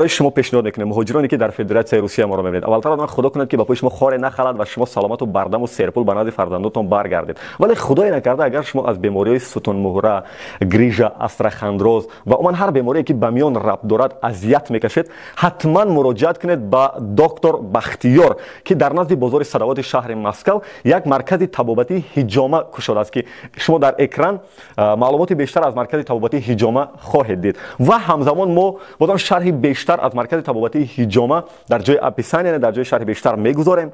Барои шумо пешниҳод мекунем, муҳоҷироне ки дар Федератсияи Русия моро мебинед, аввалтар аз Худо кунад ки ба пои шумо хоре нахалад ва шумо саломату бардаму серпул ба назди фарзандотон баргардед. Вале худое накарда, агар шумо аз бемориҳои сутунмуҳра, грижа, астрахондроз ва умуман ҳар беморие ки ба миён рабт дорад азият мекашед, ҳатман муроҷиат кунед ба доктор Бахтиёр, ки дар назди бозори Садавоти шаҳри Москав як маркази табобатии ҳиҷома кушодааст, ки шумо дар экран маълумоти бештар аз маркази табобатии ҳиҷома хоҳед дид. Ва ҳамзамон мо бозам шарҳи бештар аз маркази табобатии ҳиҷома дар ҷои описания, дар ҷои шарҳи бештар мегузорем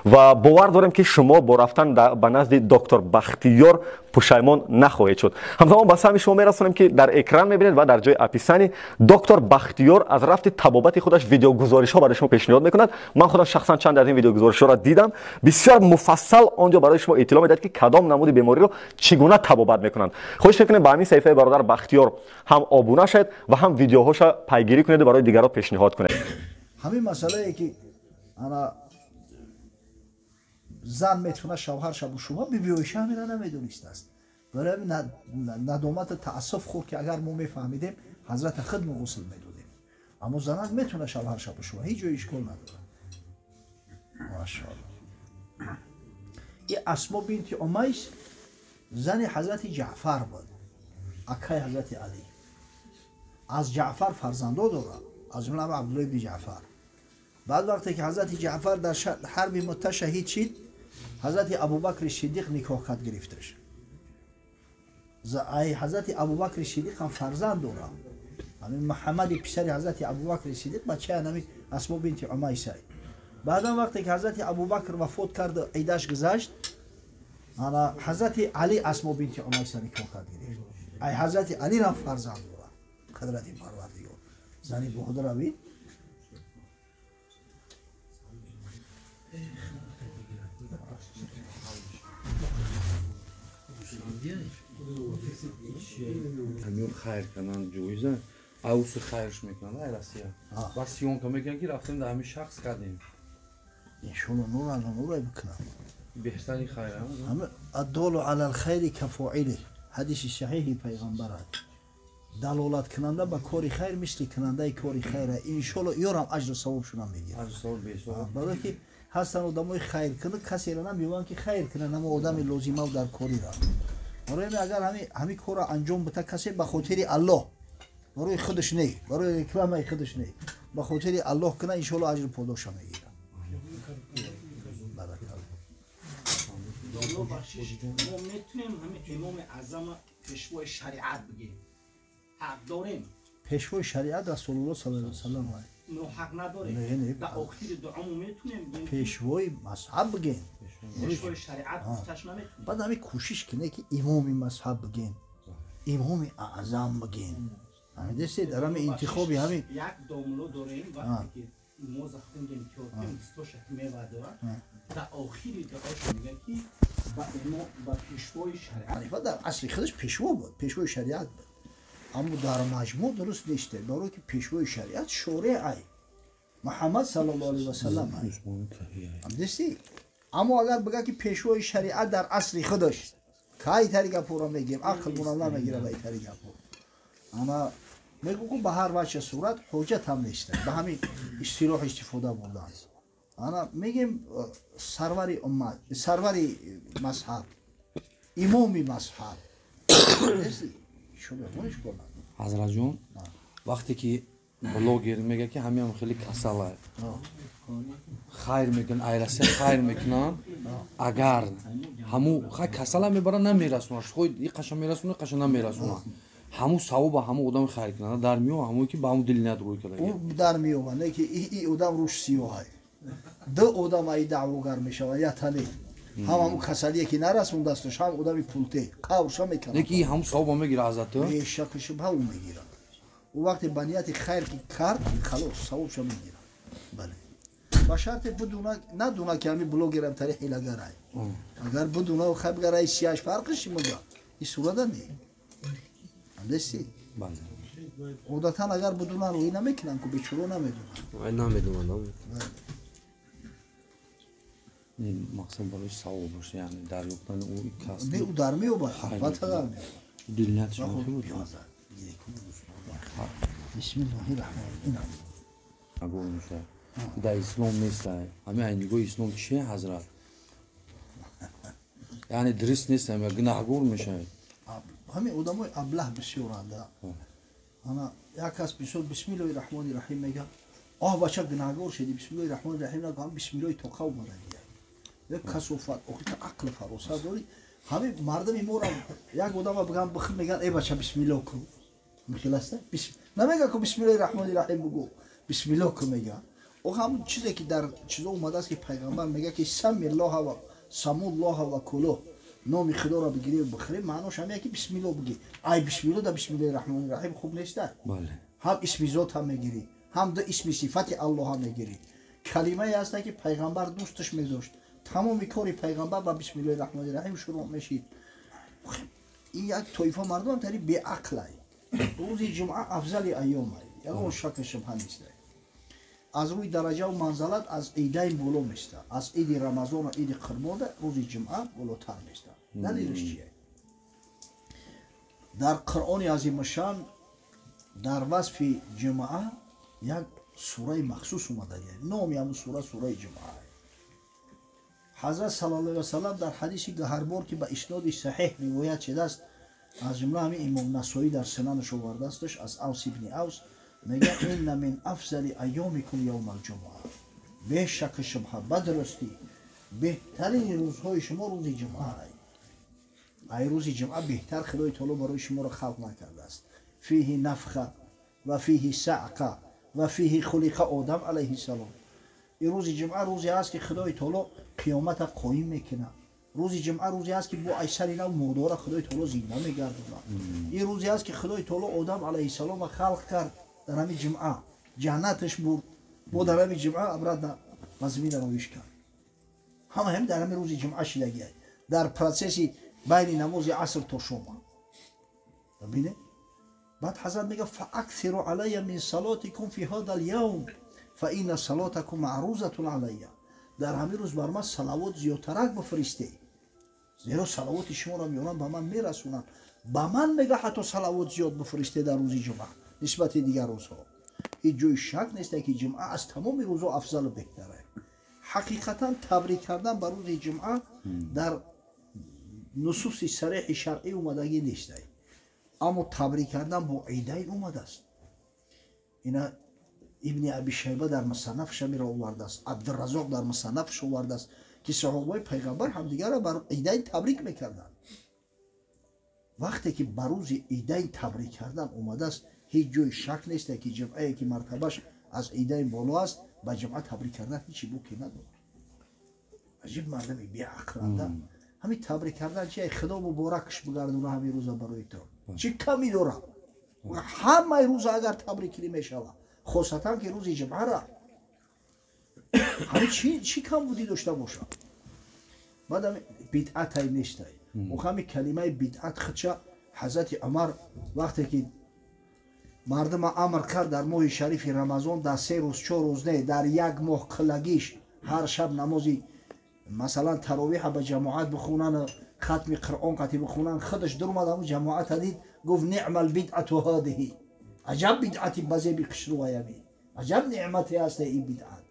ва бовар дорем, ки шумо бо рафтан ба назди доктор Бахтиёр пушаймон нахоҳед шуд. Ҳамзамон ба саҳми шумо мерасонем, ки дар экран мебинед ва дар ҷои описания доктор Бахтиёр аз рафти табобати худаш видеогузоришҳо барои шумо пешниҳод мекунад. Ман худам шахсан чанд аз ин видеогузоришҳоро дидам. Бисёр муфассал он ҷо барои шумо иттилоъ медиҳад, ки кадом намуди бемориро чӣ гуна табобат мекунанд. Хоҳиш мекунем, ба ҳамин саҳифаи бародар Бахтиёр ҳам обуна шавед ва ҳам видеоҳоша пайгирӣ кунед ва барои дигарон пешниҳод кунед. Ҳамин масъалае ки ана зан метавонад шавҳарша бушува, бибиоиша ҳамина намедонистааст. Барои ҳамин надомата таассуф хӯрд, ки агар мо мефаҳмидем, ҳазрата худ мо ғусл медодем. Аммо занак метавонад шавҳарша бушува, ҳеҷ ҷои ишкол надорад. Машоалло. И Асмо бинти Умайс зани ҳазрати Ҷаъфар буд, акаи ҳазрати Алӣ. Аз Ҷаъфар фарзандо дорад, аз ҷумла Абдулло ибни Ҷаъфар. Баъд вақте ки ҳазрати Ҷаъфар дар ҳарби Муъта шаҳид шид, ҳазрати Абубакри Сиддиқ никоҳ кард, гирифташ. Ай ҳазрати Абубакри Сиддиқ ҳам фарзанд дорад. Ҳамин Муҳаммади писари ҳазрати Абубакри Сиддиқ бачаи ҳамин Асмо бинти Умайса. Баъдан вақте ки ҳазрати Абубакр вафот кард, идаш гузашт, ана ҳазрати Алӣ Асмо бинти Умайса никоҳ кард, гирифт. Ай ҳазрати Алӣ ҳам фарзанд дорад. Қудрати Парвардигор. Зани бохудра бин. Ҳамин хайр кардан ҷоиза, авуси хайрш мекунанд ай Россия. Ва съёмка мекунанд, ки рафтем дар ҳамин шахс кардем. Иншоалло нур ала нур бикунам. Беҳтари хайр. Аддолу ала алхайри кафоиле. Ҳадиси саҳиҳи пайғамбар аст. Далолаткунанда ба кори хайр мисли кунандаи кори хайр. Иншоалло ёрам аҷру савобшона мегирад. Аҷру савоб беҳисоб. Барои ки ҳастанд одамои хайркунанд, касеро намеёбанд, ки хайр кунанд, аммо одами лозимав дар корира. Барои ҳамин агар ҳамин корро анҷом бита касе ба хотири Аллоҳ, барои худаш не, барои рекламаи худаш не, ба хотири Аллоҳ кунад, иншоалло аҷру подоша мегирад. Баракалло. Бахшиш, мо метунем ҳамин имоми аъзама пешвои шариат бигем? Ҳақ дорем? Пешвои шариат Расулуллоҳ саллаллоҳу алайҳи васаллам. Но ҳақ надорем. Дар охири дуомо метунем пешвои мазҳаб бигем. Пешвои шариат гуфташ наметунем. Баъд ҳамин кӯшиш кунед, ки имоми мазҳаб бигем, имоми аъзам бигем. Ҳамин дар ҳамин интихоби ҳамин як домло дорем, вақте ки мо захундем, ки бистоша ки мевардорад, дар охири дуош мегӯяд, ки ба имом, ба пешвои шариат. Ҳанифа дар асли худаш пешво буд, пешвои шариат буд. Аммо дар маҷмӯъ дуруст нест, барои ки пешвои шариат шореъ ай Муҳаммад саллаллоҳу алайҳи васаллам ай. Ҳамдисти? Аммо агар бигӯяд, ки пешвои шариат дар асри худаш, кай тари гапҳоро мегӯем, ақл мунам намегирад ба тари гапҳо. Ама мегӯ, ба ҳар вача сурат ҳоҷат ҳам нест ба ҳамин истилоҳ истифода бурдан. Ана мегем сарвари уммат, сарвари мазҳаб, имоми мазҳаб. Ҳазратҷон, вақте ки блогер мегӯяд, ки ҳамиам хеле касала, хайр мекунанд, ай Россия хайр мекунанд, агар ҳаму хай касала мебарад, намерасонад, хой иқаша мерасонад, иқаша намерасонад, ҳаму савоба ҳаму одами хайр кунанда дар меёва, ҳамое ки ба ҳаму дилният рӯй карда ӯ дар меёва, не ки и одам рӯш сиёҳай. Ду одам ай даъвогар мешаванд, як тане ҳам ҳаму касалие ки нарасонд дасташ, ҳам одами пулте қаврша мекунад. Не ки ҳаму савоба мегирад ҳазрат? Бешаку шубҳа ӯ мегирад. Ӯ вақте ба нияти хайр ки кард, халос, савобша мегирад. Бале, ба шарте бидуна, надуна, ки ҳамин блогерам тари ҳилагарай. Агар бидуна, хай бигар, ай сияш фарқиш муда и сурада не. Ҳамдести? Бале. Одатан агар бидунан, рӯй намекунанд ку, бечуро намедонанд. Намедонанд. Мақсад барои савоб боша, яъне дарёфтани ӯ кас. Не, ӯ дар меёбад, албатта дар меёбад. Дилниятш буд. Бисмиллоҳи раҳмони. Инам Дар ислом нест, ҳамин ай нигоҳи ислом чие, ҳазрат? Яъне дуруст нест, гунаҳгор мешавед. Ҳамин одамои аблаҳ бисёранда. Ана як кас бисёр бисмиллоҳи раҳмони раҳим мега, оҳ, бача, гунаҳгор шуди, бисмиллоҳи раҳмони раҳим нагу, ҳам бисмиллоҳи тоқа омада. Як касофат, охи та ақл фаросат дорӣ? Ҳамин мардами моро як одама бигам бихӯр, меган: «Э, бача, бисмиллоҳ ку». Михел аста, намега ку бисмиллоҳи раҳмони раҳим бугу, бисмиллоҳ ку мега. Ох, ҳамун чизе ки дар чизо омадааст, ки пайғамбар мега ки саммиллоҳа ва самуллоҳа ва кулуҳ, номи худоро бигирӣ бихӯрӣ, маънош ҳамия ки бисмиллоҳ бигӣ. Ай бисмиллоҳ да бисмиллоҳи раҳмони раҳим хуб неста? Ҳам исми зот ҳам мегирӣ, ҳам ду исми сифати аллоҳ ҳам мегирӣ. Калимае ҳаста, ки пайғамбар дӯсташ медошт, тамоми кори пайғамбар ба бисмиллоҳи раҳмони раҳим шурӯъ мешид. Ин як тоифа мардумам тари беақлай. Рӯзи ҷумъа афзали айёмай, ягон шаку шубҳа нестай. Аз рӯи дараҷаву манзалат аз идайн боло места, аз иди рамазону иди қурбонда рӯзи ҷумъа болотар места. Далелиш чие? Дар Қуръони азимушшан дар васфи ҷумъа як сураи махсус омада, номи ҳамун сура сураи ҷумъа. Ҳазрат саллаллоҳу алайҳи васалам дар ҳадиси гаҳарбор, ки ба исноди саҳеҳ ривоят шудааст, аз ҷумла ҳамин имом Насоӣ дар Сунанаш овардаастш, аз Авс ибни Авс мега: «Инна мин афзали айёмикум явмал ҷумъа». Бешаку шубҳа, ба дурустӣ, беҳтарини рӯзҳои шумо рӯзи ҷумъа. Ай рӯзи ҷумъа беҳтар Худои таоло барои шуморо халқ накардааст. Фиҳи нафха ва фиҳи саъқа ва фиҳи хулиқа Одам алайҳиссалом. Ин рӯзи ҷумъа рӯзе аст, ки Худои таоло қиёмата қоим мекунад. Рӯзи ҷумъа рӯзе аст, ки бо айсари нав мурдора Худои таоло зинда мегардонад. Ин рӯзе аст, ки Худои таоло Одам алайҳиссалома халқ кард дар ҳамин ҷумъа, ҷаннаташ бурд, бо дар ҳамин ҷумъа обратно ба замина ровиш кард. Ҳама ҳам дар ҳамин рӯзи ҷумъа шидагиай, дар процесси байни намози аср то шома. Бибинед, баъд ҳазрат мега: «Фааксиру алайя мин салотикум фи ҳада лявм, фа инна салотакум маърузатун алайя». Дар ҳамин рӯз бар ман салавот зиёдтарак бифиристе, зеро салавоти шуморо меорам, ба ман мерасонанд. Ба ман, мега, ҳатто салавот зиёд бифиристе дар рӯзи ҷумъа нисбати дигар рӯзҳо. Ҳеҷ ҷои шак нест, ки ҷумъа аз тамоми рӯзҳо афзалу беҳтара. Ҳақиқатан, табрик кардан ба рӯзи ҷумъа дар нусуси сареҳи шаръӣ омадагӣ нестай, аммо табрик кардан бо идайн омадааст. Ина Ибни Аби Шайба дар Мусаннафш ҳамиро овардааст, Абдуразоқ дар Мусаннафш овардааст, ки саҳобаи пайғамбар ҳамдигарро бар идайн табрик мекарданд. Вақте ки ба рӯзи идайн табрик кардан омадааст, ҳеҷ ҷои шак нест, ки ҷумъае, ки мартабаш аз идайн боло аст, ба ҷумъа табрик кардан ҳечи боке надорад. Аҷиб мардами беақланда. Ҳамин табрик кардан чи? Худо муборакш бигардона ҳамин рӯза барои то, чӣ камӣ дорад? Ҳамаи рӯза агар табрик кунӣ мешавад, хосатан ки рӯзи ҷумъара. Ҳамин чӣ камбудӣ дошта бошад? Баъд бидъатай нестай. Ҳами калимаи бидъат худша ҳазрати Умар вақте ки мардума амр кард дар моҳи шарифи Рамазон дар 3 рӯз, 4 рӯз не, дар як моҳ қиллагиш ҳар шаб намози, масалан, таровиҳа ба ҷамоат бихонан, хатми Қуръон қати бихонан, худаш дурмад, ҳамун ҷамоата дид, гуфт: «Ниъма лбидъату ҳадиҳи». Аҷаб бидъати базеби қишруваями, аҷаб неъмате ҳаста ин бидъат.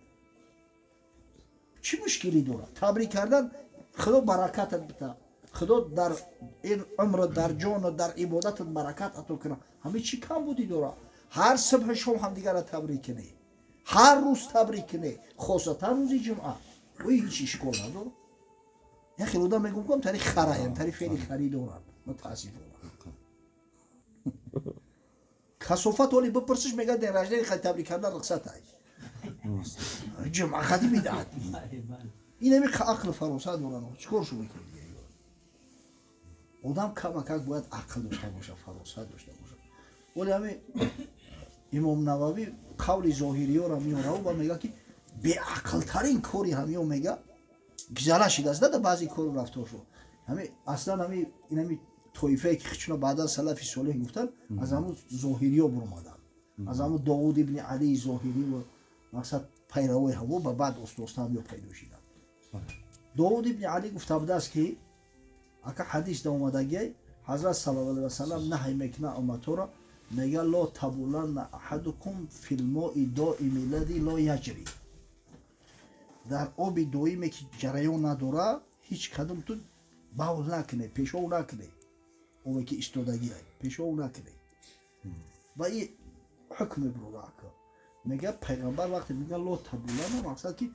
Чӣ мушкилӣ дорад табрик кардан? Худо баракатат бита, Худо дар ин умр, дар ҷону дар ибодатат баракат ато кунад. Ҳамин чӣ камбудӣ дорад? Ҳар субҳи шом ҳамдигарро табрик кунӣ, ҳар рӯз табрик кунӣ, хосатан рӯзи ҷумъа, ӯ ҳеҷ ишкол надорад. Як хел одам мегӯм кам тари хараям, тари феъли харӣ доранд. Мутаассифона, касофат оли бипурсиш, мегӯяд: «День рождения хай табрик кардан рухсат ай, ҷумъа хади бидъат». Ин ҳами ақлу фаросат доранд. Чӣ кор шу мекунед? Одам камакак бояд ақл дошта бошад, фаросат дошта бошад. Оли ҳами имом Нававӣ қавли зоҳириёро меорав ва мега, ки беақлтарин кори ҳамиё, мега, гизала шидааст да баъзе кору рафторшо. Ҳами аслан ҳами инами тоифае, ки хичуна баъдан салафи солеҳ гуфтанд, аз ҳамун зоҳириё буромаданд, аз ҳамун Довуд ибни Алии Зоҳирӣ ва мақсад пайравои ҳаво ба баъд оста-оста ҳамё пайдо шиданд. Довуд ибни Алӣ гуфта будааст, ки ака ҳадис да омадагиай, ҳазрат саллаллоҳу алайҳи васалам наҳй мекунад умматҳоро. Мега ло табуланна аҳадукум фил мои доими лади ло яҷри. Дар оби доиме ки ҷараён надора ҳеҷ кадом ту бавл накунӣ, пешов накунӣ. Обе ки истодагӣ пешов накунӣ. Ва ин ҳукм мебурора ака. Мега пайғамбар вақте мега ло табуланна, мақсад ки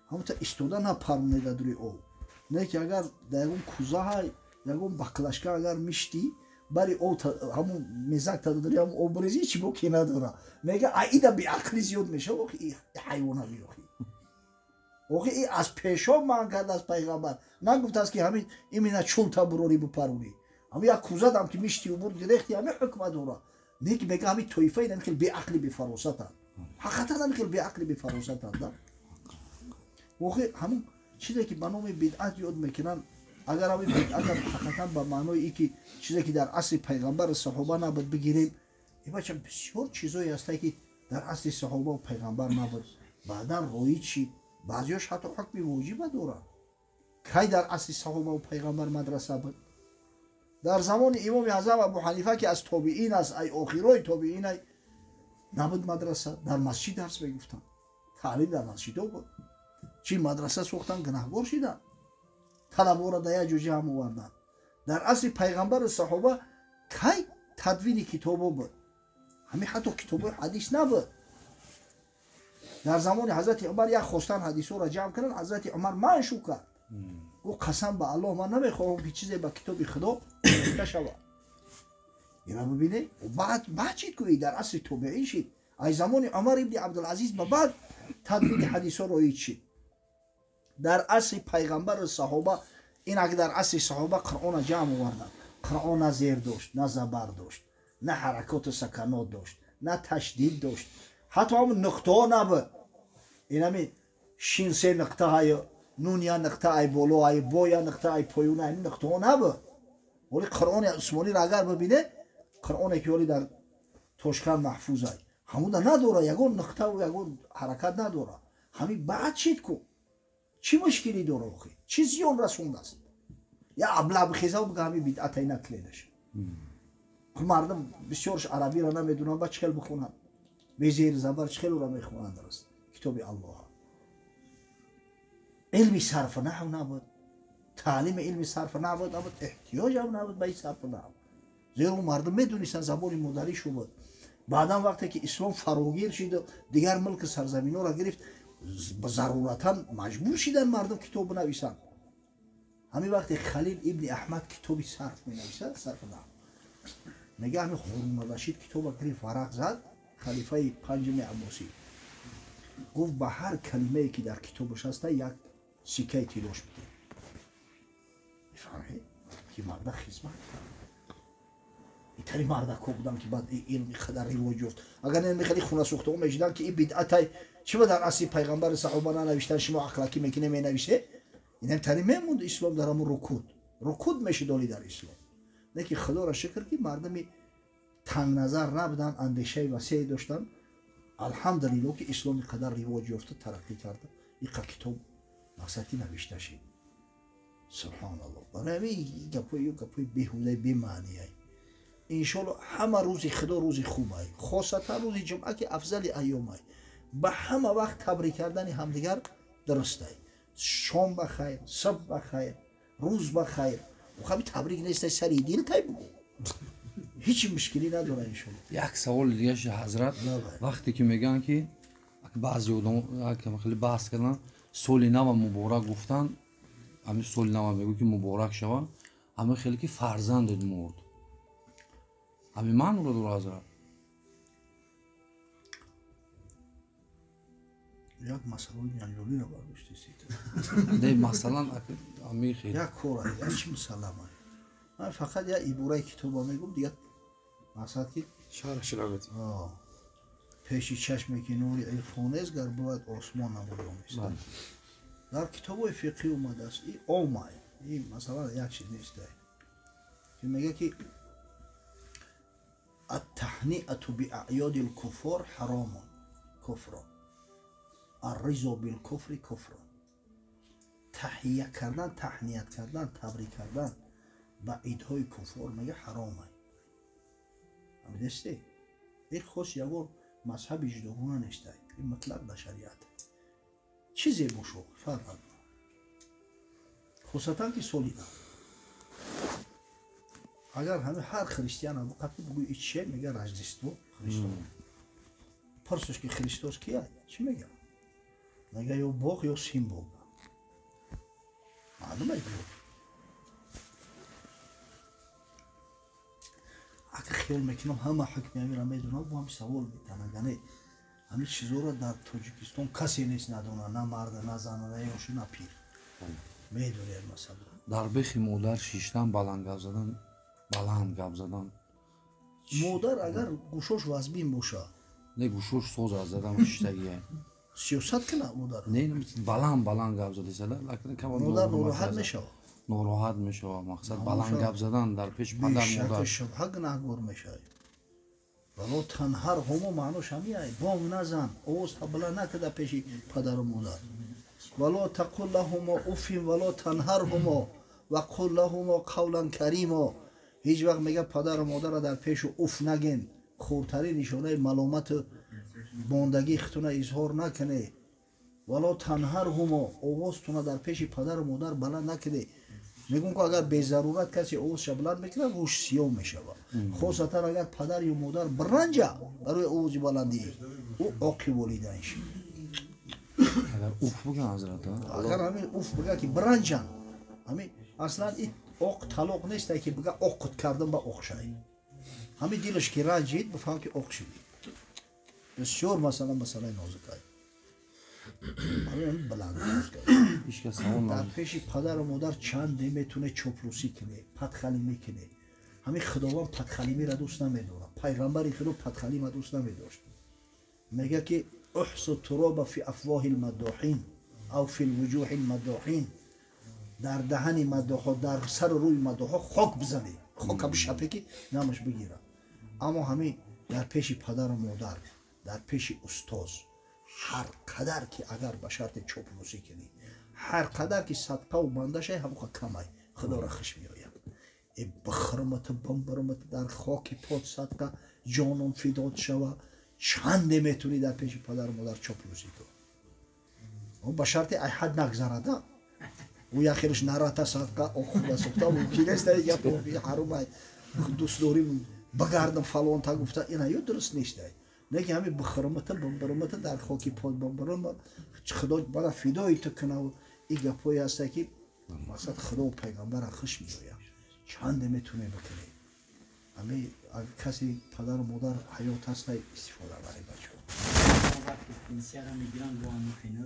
ҳамонта истода напармонӣ дар дури об. Не ки агар дар ягон куза ҳай, ягон баклашка агар миштӣ, бари об ҳамон мезак тадори ҳамон об брези ҳеҷ боке надора. Мега аида беақлӣ зиёд мешава, охи ҳайвона биохи. Охи и аз пешоб манъ кардааст пайғамбар. Нагуфтааст ки ҳамин имина чулта бурорӣ бупарунӣ. Ҳамин як кузадам ки миштӣ убур гирехти ҳамин ҳукма дора. Не ки мега ҳамин тоифа ин ҳамин хел беақли бефаросатанд. Ҳақиқатан ҳамин хел беақли бефаросатанд. Охи ҳамон чизе ки ба номи бидъат ёд мекунанд, агар ҳамин бидъат ҳақиқатан ба маънои ин ки чизе ки дар асри пайғамбар саҳоба набуд бигирем, ин бача бисёр чизое ҳастае ки дар асри саҳоба ва пайғамбар набуд, баъдан роиҷ шид. Баъзеҳош ҳатто ҳукми воҷиба доранд. Кай дар асри саҳоба ва пайғамбар мадраса буд? Дар замони имоми аъзам Абу Ҳанифа ки аз тобиин аст, ай охирои тобиин ай, набуд мадраса, дар масҷид дарс мегуфтанд. Таълим дар масҷидҳо буд. Чи мадраса сохтан гунаҳгор шиданд. Талабора дар як ҷо ҷамъ оварданд. Дар асри пайғамбару саҳоба кай тадвини китобо буд? Ҳамин ҳатто китобҳои ҳадис набуд. Дар замони ҳазрати Умар як хостан ҳадисҳоро ҷамъ кунанд, ҳазрати Умар манъ шуд кард. Гуфт қасам ба Аллоҳ, ман намехоҳам ки чизе ба китоби Худо навишта шавад. Ина бибинед, баъд чӣ кӯи дар асри тобеин шид. Аз замони Умар ибни Абдулазиз ба баъд тадвини ҳадисҳо роиҷ шид. Дар асри пайғамбару саҳоба, инак дар асри саҳоба Қуръонро ҷамъ оварданд. Қуръон на зер дошт, на забар дошт, на ҳаракоту саканот дошт, на ташдид дошт. Ҳатто ҳамон нуқтаҳо набуд. Инами шин се нуқта ҳай, нун я нуқта ай боло ай, бо я нуқта ай поюн ай, нуқтаҳо набуд. Вале Қуръони Усмониро агар бибинед, Қуръоне ки ҳоли дар Тошканд маҳфуз ай, ҳамонда надора ягон нуқтаву ягон ҳаракат надора. Ҳамин баъд чид ку? Чӣ мушкилӣ дора охи? Чӣ зиён расондааст? Я аблаъ бихезав бига ҳамин бидъатай накунедаш. Мардум бисёрш арабиро намедонанд, ба чӣ хел бихонанд? Бе зери забар чӣ хел ӯро мехонанд дараст? Китоби Аллоҳ. Илми сарфу наҳв набуд, таълими илми сарфу наҳв набуд, эҳтиёҷам набуд ба ин сарфу наҳв. Зеро мардум медонистанд забони модаришу буд. Баъдан вақте ки ислом фарогир шиду дигар мулки сарзаминҳоро гирифт, заруратан маҷбур шиданд мардум китоб бинависанд. Ҳамин вақте Халил ибни Аҳмад китоби сарф менависад, сарфу наҳв, мега ҳамин Ҳорун Рашид китоба гирифт, варақ зад, халифаи панҷуми Аббосӣ. Гуфт ба ҳар калимае ки дар китобаш ҳаста як сикаи тилош бидеҳ. Мефаҳмед ки марда хизмат кард. Итари мардако буданд ки баъд илм қадар ривоҷ ёфт. Агар намехели хунасӯхтаҳо мешиданд ки ин бидъатай чӣ ба дар асри пайғамбари саҳоба нанавиштан, шумо ақлакӣ мекунед менависед, инам тари мемонд ислом дар ҳамон рукуд. Рукуд мешидоли дар ислом. Не ки Худоро шукр ки мардуми тангназар набуданд, андешаи васеъе доштанд. Алҳамдулиллоҳ ки ислом қадар ривоҷ ёфта, тараққӣ карда, иқа китоб мақсади навишта шид. Субҳоналлоҳ. Барои ҳамин гапҳои гапҳои беҳудаи бемаънияй. Иншоаллоҳ ҳама рӯзи Худо рӯзи хубай, хосатан рӯзи ҷумъа ки афзали айёмай. Ба ҳама вақт табрик кардани ҳамдигар дурустай. Шом ба хайр, субҳ ба хайр, рӯз ба хайр. Охаби табрик нестай, сари дил тай бугӯ. Ҳеҷ мушкилӣ надора иншоаллоҳ. Як саволи дига ши ҳазрат, вақте ки мегӯянд ки баъзе одам хеле баҳс карданд, соли нава муборак гуфтанд, ҳамин соли нава мегӯ ки муборак шава, ҳамин хеле ки фарзандет мурд. Ҳамин маъноро дора ҳазрат? Як масъалаи ҷанҷолиро бардоштесид. Не, масалан ҳамин хел. Як кора, як чи мусаллама. Ман фақат як ибораи китоба мегӯм, дигар мақсад ки шарҳашро наметӣ. Пеши чашме ки нури ирфонест, гар бувад осмон намоёнест. Дар китобҳои фиқҳӣ омадааст, и омай, и масалан як чиз нест, ки мегӯяд ки аттаҳниату биаъёди лкуффор ҳаромун куфрун, арризо билкуфри куфрун. Таҳия кардан, таҳният кардан, табрик кардан ба идҳои куффор мега ҳаромай. Ҳамидасте? Ин хос ягон мазҳаби ҷудогона нестай, ин мутлақ дар шариат. Чизе бошо фарқ надорад, хусусатан ки соли нав. Агар ҳами ҳар христиана буқати бугӯи и чие, мега Рождество Христос. Пурсиш ки Христос кия, чӣ мега? Мега ё Бог, ё син Бога. Маълум ай Бог. Агар хиёл мекунам ҳама ҳукми ҳамира медонам, бо ҳами савол метанам. Яъне ҳамин чизоро дар Тоҷикистон касе нест надона, на марда, на зана, на ёшу, на пир. Медонед масъала. Дар бехи модар шиштан, баланд гап задан, баланд гап задан. Модар агар гӯшош вазбин боша. Не, гӯшош соз аз задан шиштагия. Сиёсат кина модар. Не, баланд баланд гап задесада, лакин кама модар нороҳат мешавад. Нороҳат мешавад, мақсад баланд гап задан дар пеш падар модар. Шубҳа гунаҳгор мешавад. Вало танҳарҳумо маънош ҳамиай, бонг назан, овоз баланд накарда пеши падару модар. Вало тақул лаҳумо уффин вало танҳарҳумо ва қул лаҳумо қавлан каримо. Ҳеҷ вақт мега падару модарро дар пешу уф наген, хурдтарин нишонаи маломату бондагии худтона изҳор накунед. Вало танҳарҳумо, овозтона дар пеши падару модар баланд накунед. Мегӯм ки агар безарурат касе овозша баланд мекунад, рӯш сиёҳ мешавад. Хосатан агар падар ё модар биранҷа барои овози баландӣ, ӯ оқи волидайн шид. Агар уф буган ҳазрат, агар ҳамин уф буга ки биранҷан, ҳамин аслан ин оқ талоқ нест, ки буга оқут кардам ба оқ шай. Ҳамин дилаш ки ранҷид, бифаҳм ки оқ шид. Бисёр масалан масъалаи нозикай. Ҳамин баланд дар пеши падару модар чанд метуне чоплусӣ куне, падхалимӣ куне. Ҳамин Худованд падхалимиро дӯст намедорад. Пайғамбари Худо падхалима дӯст намедошт. Мега ки احصوا التراب في افواه المداحين او في الوجوه المداحين. дар даҳани мадоҳо, дар сару рӯи мадоҳо хок бизанед, хока бишапе ки намаш бигирад. Аммо ҳамин дар пеши падару модар, дар пеши устоз, ҳар қадар ки агар ба шарти чоплусӣ кунӣ, ҳар қадар ки садқаву банда шай, ҳамоқа камай Худоро хуш меояд. Э бихӯрмата, бамбармата, дар хоки пот садқа ҷоном фидод шава. Чанде метунӣ дар пеши падару модар чоплусӣ кун, ба шарти ай ҳад нагзарада. Ӯ яхелаш нарата садқа охуда сохта мумкин нест, ай гап ҳарумай дӯст дорим багардам фалонта гуфта, ина ё дуруст нест. Ай неки ҳами бихӯрмата, бамбармата, дар хоки пот бамбарма, Худо бара фидои ту кунав. Ин гапҳое ҳаста ки мақсад Худо пайғамбара хуш меояд. Чанде метунӣ бикунӣ. Ҳами агар касе падару модар ҳаёт ҳаста, истифода баред бачаҳо. Вақте пенсияро мегиранд, бо ҳамин хина